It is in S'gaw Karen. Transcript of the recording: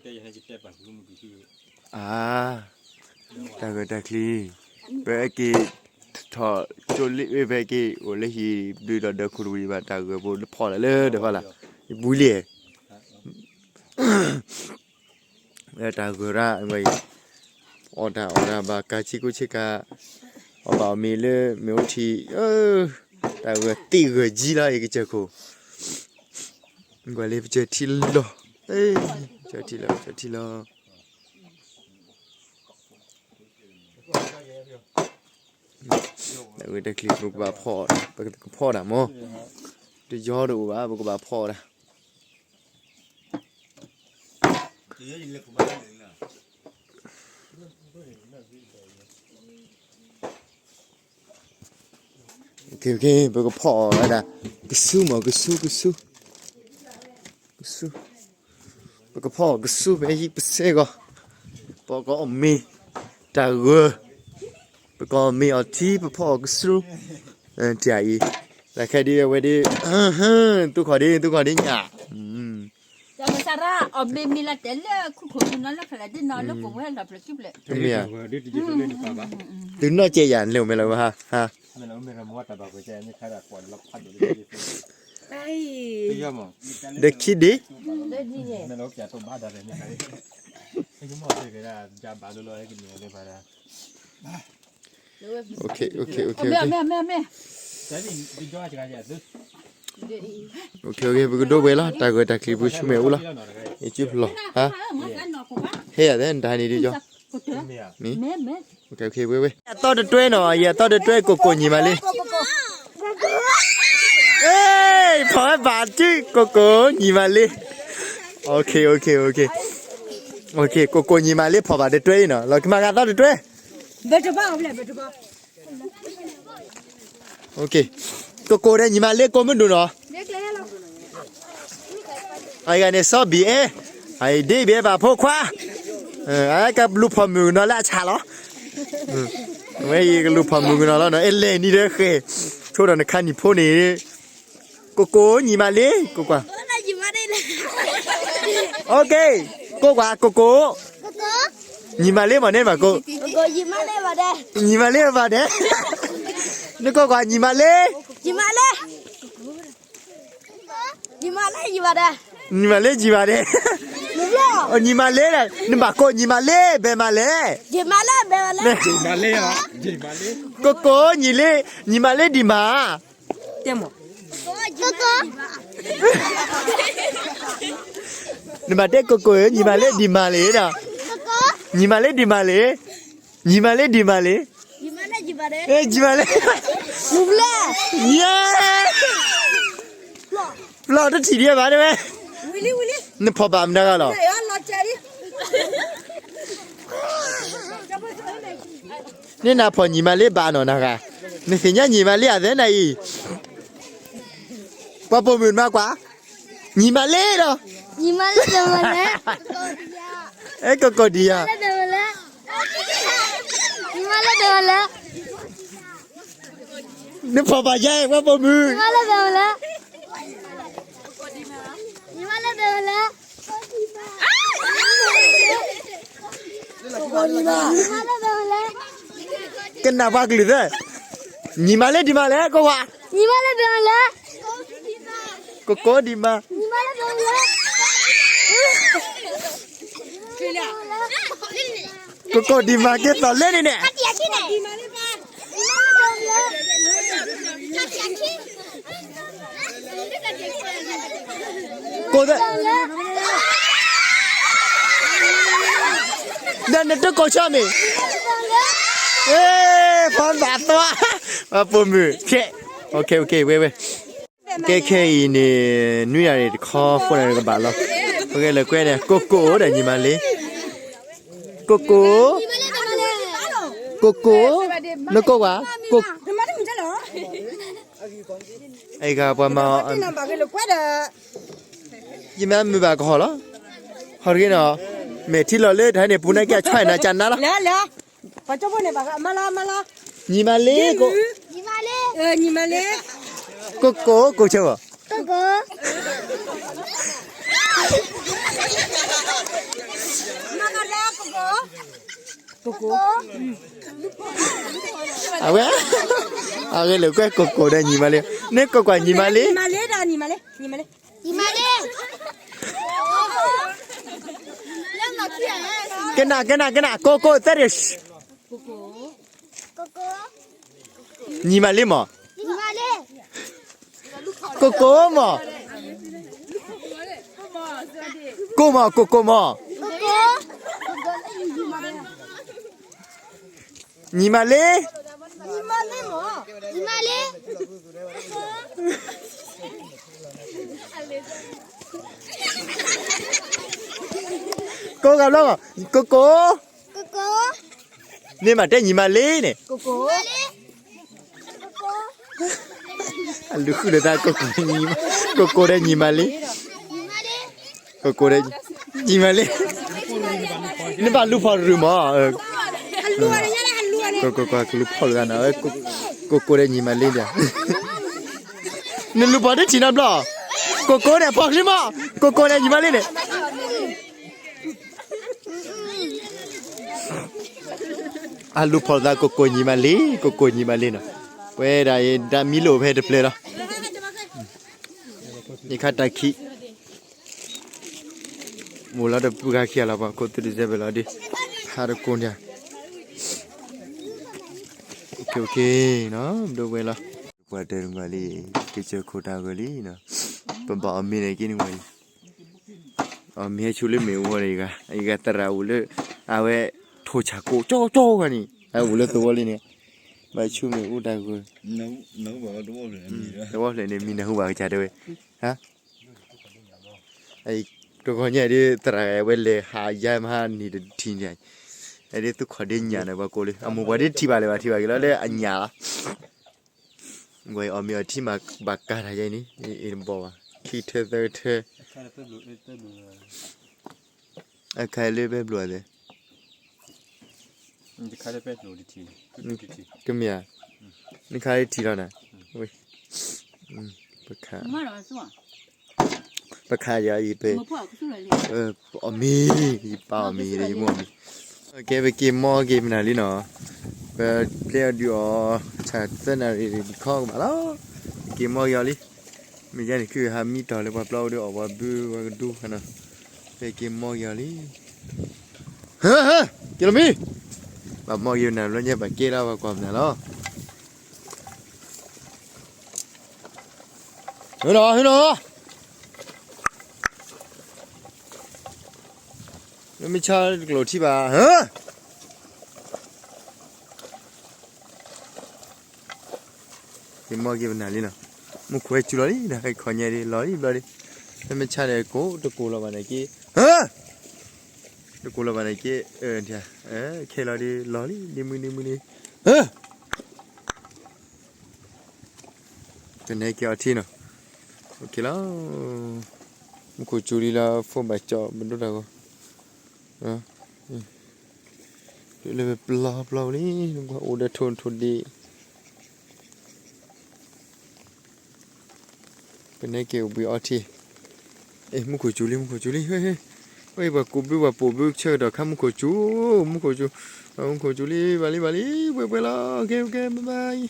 ကဲယဟဲကတဲပာ်ဖုမုၢ်ကထံ အါ, တၢ်ဂၢၢ်တၢ်ကျံၤ, ပဟဲက့ၤထီၣ်ကၠိလံ ပဟဲက့ၤဒုးဒီးဒၢခိၣ်တဝံၤဘၣ် တၢ်ဂၢၢ်ဖိတဖီၣ်လၢ်လၢတဖီၣ်လၢ်, ယပူၤလံ, တၢ်ဂၢၢ်ရၣ်, အီၣ်တၢ်အီၣ်တၢ်ဘၣ် ကၤဆံကိဆ့ကၤ, အီၣ်ဘၣ်အီၣ်မ့ၤလၢမ့ၣ်အူထံး, တၢ်ဂၢၢ်သ့ၣ်ဂၢၢ်ကၠံလီၤ ယကစၢၢ်ခိၣ် ကွၢ်လံ ပစၢၢ်ထံလီၤ, ပစၢၢ်ထံလီၤ ပစၢၢ်ထံလီၤ, တၢ်ဂၢၢ်တၢ်ကျံၤ ပကဘၣ်ဖီၣ်, ပကဖီၣ်တၢ်မၢ်, တယီတအိၣ်ဘၣ် ပကဘၣ်ဖီၣ်တၢ် ပကဖီၣ်ဝဲဒၣ် ကဆူမၢ် ကဆူ ကဆူ, ကဆူ, ပကဖီၣ်ကဆူ ဖဲယံၤပစဲဂီၤ, ပကအီၣ်မ့ၤ, တၢ်ဂၢၢ်, ပကအီၣ်မ့ၤအီၣ်ထံ ပဖီၣ်အီၣ်ကဆူ, တၢ်အံၤ, တၢ်ခဲဒ်အဝဲဒ်, သူခီၣ်ဒ် သူခီၣ်ဒ်ညၣ် မစရၣ် အီၣ်မ့ၤမ့ၤလၢတဲလၢခုခိၣ်သူနီၤလၢဖျၢၣ်ဒ်နီၤလၢကဝဲလီၤဖျၢၣ်ခံဖျၢၣ်, တမ့ၢ်ဧါ, သုနီၢ်ကဲယၤန့ၣ်လၢမဲာ်လီၤဟါ, ဟါ, ဒီးခံဒ်, ပကဒိဝဲလီၤ တၢ်ဂၢၢ်တၢ်ကျံၤပဆူမဲာ်အိၣ်လီၤ, ယစုဖျီၣ်, ဟါ, ဟဲယၤသဲ နတဟါန့ၣ်ဒ်ကီ, မ့ၢ်, ဝဲဝဲ ယသီၣ်တတွဲနီၤ ယသီၣ်တတွဲ ကိၢ်ကိၢ်ညီမးလံ, ဖီၣ်ဝဲဘၣ်စု ကိၢ်ကိၢ်ညီမးလံ, ကိၢ်ကိၢ်ညီမးလံ ဖီၣ်ဘၣ်တတွဲအံၤနီၤ လီၤကမၤဂၤသီၣ်တတွဲ ကိၢ်ကိၢ်ဒီးညီမးလ့ ကိးမုၢ်ဒိၣ်နီၤ, အဂၤန့ၣ် စီၤဘံၣ်အဲၣ်, အအံၤဒ့ဘံၣ်အဲၣ်ဘၣ်ဖိခွါ, အကလူၤဖီၣ်မုၢ်ကနီၤလၢအဆၣ်လီၤ, ဝဲအံၤကလူၤဖီၣ်မုၢ်ကနီၤလီၤနီၤ အဲလဲၣ်နံၤဒီးဃဲၤ, ဆိဒီးနခါနံၣ်ဖိန့ၣ်, ကိၢ်ကိၢ်ညီမးလ့ ကိးကွၢ် ကိၢ်ကိၢ်, ကိးကွၢ် ကိၢ်ကိၢ်, ညီမးလ့မးန့ၣ်မးကိး, ညီမးလ့ဘၣ်ဒဲး, နကိးကွၢ် ညီမးလ့, ညီမးလ့ ညီမးလ့ ညီမးလ့ ညီမးဒဲး, ညီမးလ့, နဘၣ်ကိး ညီမးလ့ ဘဲမးလဲၣ်, ကိၢ်ကိၢ် ညီလ့, ညီမးလ့ဒံးမး တဲမး, နဘၣ်တဲကိၢ်ကိၢ်ဧၢ ညီမးလ့ဒံးမးလ့ဒီး, ညီမးလ့ဒံးမးလ့, ညီမးလ့ဒံးမးလ့, ညီမးလ့, ညါ, ပျီၢ်တထံၣ်ဒံးဘၣ်တဲဝဲ, နဖီၣ်ဘၣ်မတၤဂၤလီၤ န့ၣ်နဖီၣ်ညီမးလ့ဘၣ်နီၤနဂၤ, နသ့ၣ်ညါညီမးလ့အသဲနၤအံၤ, ပှၤပိာ်မုၣ်မၤကွၢ်, ညီမးလ့ဒီး, ညီမးလ့ဒီးမးလဲၣ်, အဲကိၢ်ကိၢ်ဒံးယၤ, ညီမးလ့ဒီးမးလဲၣ်, နဖီၣ်ဘၣ်ယၤ ပှၤပိာ်မုၣ်, ညီမးလ့ဒီးမးလဲၣ်, ကနၣ်ပှၤကလုၢ်သၢ, ညီမးလ့ဒံးမးလဲၣ် ကိးဝါ, ညီမးလ့ဒံးမးလဲၣ်, ကိးကိးဒံးမး, ညီမးလ့ဒံးမးလဲၣ်, ကိးကိးဒံးမး ကဲသိးလၢန့ၣ်န့ၣ် ကိးသၢ, ဒီးနတကိးဆၢမ့ၢ်, ဖီသးသွါ, ပှၤပိာ်မုၣ်, ခဲ, ဝဲဝဲ, ကဲခဲအံၤန့ၣ် နွံနၣ်ရံၣ်တခီ ဃိးနၣ်ရံၣ်ကဘၣ်လီၤ, ပကလဲၤကွဲန့ၣ် ကိးကိးဒီးညီမးလ့, ကိးကိး, ကိးကိး, နကိးဝါ, ကိး အဲဂၤပှၤမၤအီၤ, ယမၤမုာ်ဘၣ်ကဟီၣ်လီၤ, ဟီၣ်တဂ့ၤနီၤ, မဲာ်ထံလီၤလၢတဟါန့ၣ် ပူၤနၤကဲအဆွဲနၤကနၤလီၤ, ညီမးလ့, ကိးကိး, ကိးဆၢဂီၢ်, ကိးကိး. ကိၢ်ကိၢ်, အဝဲ, အဂ့ၢ်လိာ်ကွဲကိၢ်ကိၢ်ဒီးညီမၤလ့, န့ၣ်ကိၢ်ကိၢ်ညီမၤလ့, ညီမၤလ့ဒီးညီမၤလ့, ညီမၤလ့, ညီမၤလ့, ကနၣ် ကနၣ် ကနၣ် ကိၢ်ကိၢ် သၢရ့ၣ်, ကိၢ်ကိၢ်, ညီမၤလ့မး, ကိၢ်ကိၢ်မး, ကိၢ်မး ကိၢ်ကိၢ်မး, ညီမၤလ့, ညီမၤလ့, ကိၢ်ဂၤဘျီ, ကိၢ်ကိၢ်, မ့ၢ်မၤတဲညီမၤလ့န့ၣ်, အလူၤဃုလိာ်သး ကိၢ်ကိၢ်ဒီးညီမၤလ့, ကိၢ်ကိၢ်ဒီး, ညီမၤလ့, နဘၣ်လူၤဖီၣ်တရုၢ်မး, ကိၢ်ကိၢ်ကလူၤဖီၣ်လိာ်သးနီၤ, ကိၢ်ကိၢ်ဒီးညီမၤလ့ဒီး, နလူၤဖီၣ်တထံၣ်နီတဘျီ, ကိၢ်ကိၢ်န့ၣ်ဖီၣ်ချံမး, ကိၢ်ကိၢ်ဒီးညီမၤလ့န့ၣ် အလူၤဖီၣ်သးကိၢ်ကိၢ်ညီမၤလ့, ကိၢ်ကိၢ်ညီမၤလ့နီၤ, ပဝဲဒၣ်အံၤ ဒၣ်မံလိာ်ဖဲတဖျၢၣ်လီၤ, ယခါတၢ်ခံး, မိၢ်လီၤတပူၤခါခံဂၤလီၤ ပှၤခိၣ်သူတစဲးဖဲလီၤဒုး, ဖးတကိးန့ၣ်, ပဒိဝဲလီၤ, ပှၤတဲနကွၢ်လံ, ကစၢၢ်ခိၣ်တၢ်ဂၢၢ်လံနီၤ, ပဘၣ်အီၣ်မ့ၤန့ၣ်က့နကွၢ်လံ အီၣ်မ့ၤဟဲဆူလၢမ့ၣ်အူဝဲန့ၣ်, ယဂၤသရၣ်အိၣ်လၢ, အဝဲ, ထိၣ်ဆၣ်ကိၣ်ကၠီကၠီဂၤန့ၣ်, အအိၣ်လၢသဝီလံန့ၣ်, ဘၣ်ဆူမ့ၣ်အူတၢ်ဂၢၢ်, သဝီဖျၢၣ်န့ၣ် မံနၢ်ဟူဘၣ်ကစၢ်တဲဝဲ, တဂီၤညါဒ်သရၣ်ဝဲလဲၤဟးယါမဟါနံၤတထံၣ်န့ၣ်, ဒ်သူခိၣ်ဒ့ညၣ်န့ၣ် ပှၤကိးလံ, အမိၢ်ပှၤဒ်ထံၣ်ဘၣ်လဲၣ်ဘၣ်ထံၣ်ဘၣ်က့ၤလီၤလၢအညၣ်လီၤ ဝဲအီၣ်မ့ၤအီထံမးဘၣ်ကးတၢ်ယဲန့ၣ်, အ့ၣ်တဘီၣ်ဘၣ်, ခံထၢသၢထၢ, အခါလၢပဲဘျီသ့ၣ်, ကမ့ၢ်ဧါ, နခါလၢထံၣ်လီၤနၤ, ပခါ, ပခါယၤအံၤပ, အီၣ်မ့ၤ, ယပၢ်အီၣ်မ့ၤဒီးယမိၢ်အီၣ်မ့ၤ, ကဲ ပက့ၤမီက့ၤမနုၤလံနီၤ, ပပျဲအီၤဒုးအီၤ, ဆၣ်သၢနၣ်ရံၣ်ခီကဘၣ်လီၤ, ပက့ၤမီက့ၤအီၤလံ, မ့ၢ်ယါန့ၣ် ခုဟးမံတီၢ်လၢပှၤပျီအိၣ်ဒီးအီၣ်ပှၤဘုပှၤကဒူခါနီၤ, ပက့ၤမီက့ၤအီၤလံ, ဟၢ ဟၢ က့ၤလီၤမံ, ဘၣ်မီက့ၤနၤဘျီညါ ဘၣ်ကဲလၢပှၤကွၢ်မနုၤလီၤ ဟ့ၣ်နီၤ ဟ့ၣ်နီၤ, မ့ၢ်ဆါတကျိာ်ထံဘၣ် ဟၢ, က့ၤမီက့ၤပနၢ်လံနီၤ, မူခိၣ်ဟဲစူၤလီၤလံနီၤ, ဟဲခီညါဒ်လီၤလံဘျီဒ်, မ့ၢ်ဆါန့ၣ်ကိးတကိးလီၤဘၣ်န့ၣ်က့, ဟၢ, တကိးလီၤဘၣ်န့ၣ်က့, ခဲလီၤဒ်လီၤလံ ဒ်မုၢ်ဒ်မုၢ်ဒ်, ဟၢ ကနဲက့ၤအီၤထံနီၤ, လီၤ, မူခိၣ်စူၤလံလၢ ဖိဘၣ်ကၠီၣ်ပဒိတၢ်ဂီၤ, တုၤလၢပပျီပျီဝဲလံ, အိၣ်ဒီးထိၣ်ထိၣ်ဒ့ၣ်, ကနဲက့ၤအိၣ်ဘှံးအီထံ, မူခိၣ်စူၤလံ မူခိၣ်စူၤလံ, ဝဲပှၤကူးဘုပှၤပိာ်ဘုဆၢကတီၢ်ခါ မူခိၣ်စူၤ, မူခိၣ်စူၤ, မူခိၣ်စူၤလံ ဘၣ်လံဘၣ်လံ, ပှဲၤပှဲၤလီၤ, ကဲကဲ bye bye.